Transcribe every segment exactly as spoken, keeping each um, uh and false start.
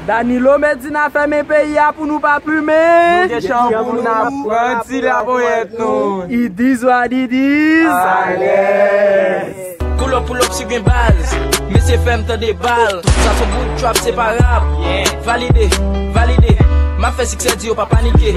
Danilo Medina fèmen peyi a pou nou pa plimen. Nou gen chan pou n ap pran ti laponyèt nou. It is what it is. Alèz. Pull up, pull up si gen baz. Mesye fè m tande bal. Sa se bout trap, se pa rap. Valide, valide. M ap fè siksè di yo pa panike.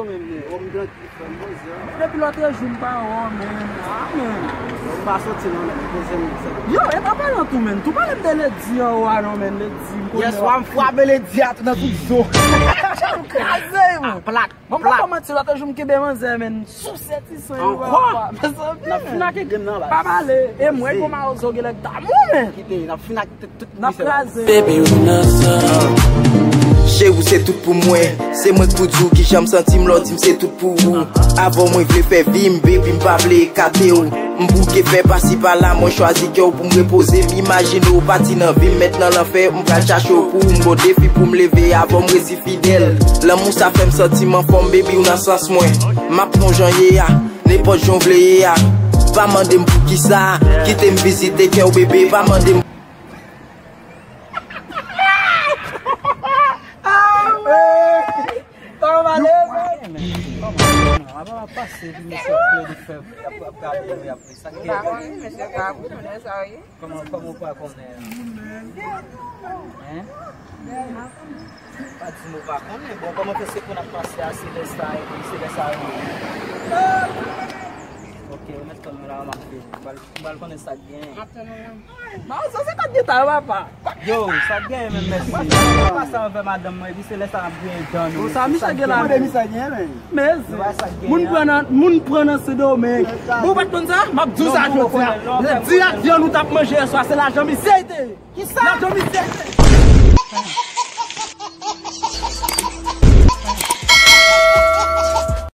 Depi lòt jou m pa wè w, men. Ah, men. Ou pa soti non, men. Poze m sa. Yo, e pa palan tou, men. Tou pale m de Lady an ou a non, men. Lady, m konnen. Yèswa m frape Lady a tou nan tout zo. Kraze, men. Plat, plat. Mwen pa kòmanse lòt jou m kenbe manzè, men. Souse ti san yo. Ankò? Mezanmi, men. N ap fin ak game nan, baz. Pa pale. E mwen, gon mawozo, gen lè k damou, men. Kite, n ap fin ak tout, tout. N ap kraze. Baby, ou nan san. Cheri, ou se tout pou mwen. Se mwen k pou di w kijan m santi m lè w di m se tout pou ou. Avan mwen vle fè vi m, baby, m pa vle ekate w. M bouke fè pasi pala, mwen chwazi kè w pou m repoze m. Imajine w pati nan vi m, mèt nan lanfè, m pral chache w pou ou. M gon defi pou m leve avan m resi fidèl. Lanmou sa fè m santi m anfòm, baby, ou nan sans mwen. M ap pran w jan ye a, nenpòt jan w vle ye a. Pa mande m poukisa, kite m vizite kè w, bebe, pa mande m. Kòman ale, men? Kòman ale, men? Apa w ap pase, epi mesye ap plede fè, ap, ap gade nou, y ap sa gen. Pa konnen, mesye pa konnen sa, wi. Kòman, kòman ou pa konnen? Hein? Pa di m ou pa konnen. Bon, kòman fè se pou n ap pase a, se lè sa, epi se lè sa, wi. Ok, ou mèt konn mwen la, m ap vini. M pral, m pral konnen sa k genyen. Mawozo se kòb gentan yo, papa. Yo, sa k genyen menm, mèsi. Mwen pase avè madanm mwen, epi se lè sa n ap griyen dan nou. Sa misye gen la. Mande misye genyen, men. Mezanmi. Moun pran nan, moun pran nan Sendomeng. Bon, ou pa t konn sa? M ap di w sa jodi a. Lè di a vyann ou t ap manje yèswa, se lajan misye te ye. Kisa? Lajan misye te ye.